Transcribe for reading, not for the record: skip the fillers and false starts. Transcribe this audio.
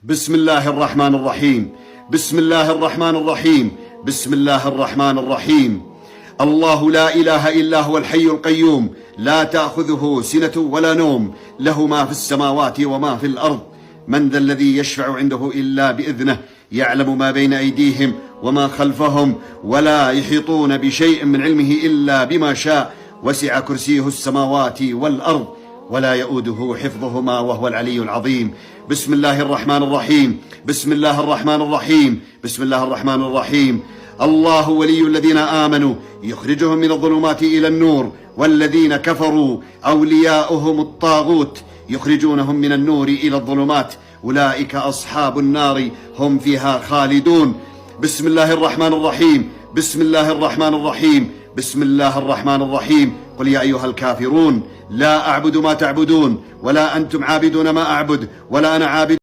بسم الله الرحمن الرحيم. بسم الله الرحمن الرحيم. بسم الله الرحمن الرحيم. الله لا إله إلا هو الحي القيوم، لا تأخذه سنة ولا نوم، له ما في السماوات وما في الأرض، من ذا الذي يشفع عنده إلا بإذنه، يعلم ما بين أيديهم وما خلفهم، ولا يحيطون بشيء من علمه إلا بما شاء، وسع كرسيه السماوات والأرض، ولا يؤوده حفظهما وهو العلي العظيم. بسم الله الرحمن الرحيم. بسم الله الرحمن الرحيم. بسم الله الرحمن الرحيم. الله ولي الذين آمنوا يخرجهم من الظلمات إلى النور، والذين كفروا أولياؤهم الطاغوت يخرجونهم من النور إلى الظلمات، أولئك أصحاب النار هم فيها خالدون. بسم الله الرحمن الرحيم. بسم الله الرحمن الرحيم. بسم الله الرحمن الرحيم. قل يا أيها الكافرون، لا أعبد ما تعبدون، ولا أنتم عابدون ما أعبد، ولا أنا عابد